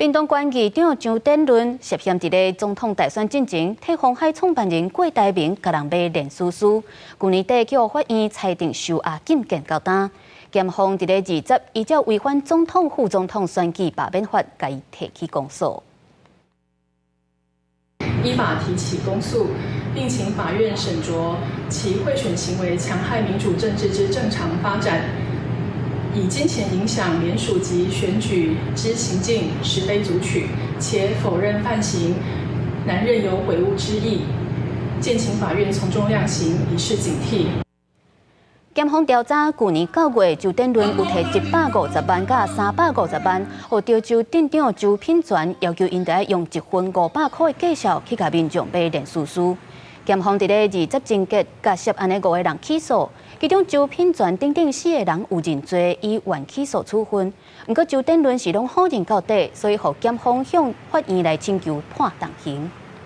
屏東縣議長周典倫涉嫌佇咧總統大選進前，替鴻海創辦人郭台銘共人買連書書，舊年底予法院裁定收押禁見到今。檢方佇咧20依照違反總統、副總統選舉罷免法，共伊提起公訴。依法提起公訴，並請法院審酌其賄選行為戕害民主政治之正常發展，以金錢影響聯署及選舉之行徑，實非足取，且否認犯行，難認有悔悟之意，建請法院從重量刑，以示警惕。檢方調查，舊年9月，周典倫有提150萬佮350萬，予潮州鎮長周品全要求𪜶著愛用一份500箍的價數去共民眾買連書書。檢方佇咧二十偵結，共涉案的五个人起訴，其中周品全等等四个人有認罪，以緩起訴處分。毋過周典倫是攏否認到底，所以予檢方向法院來請求判重刑。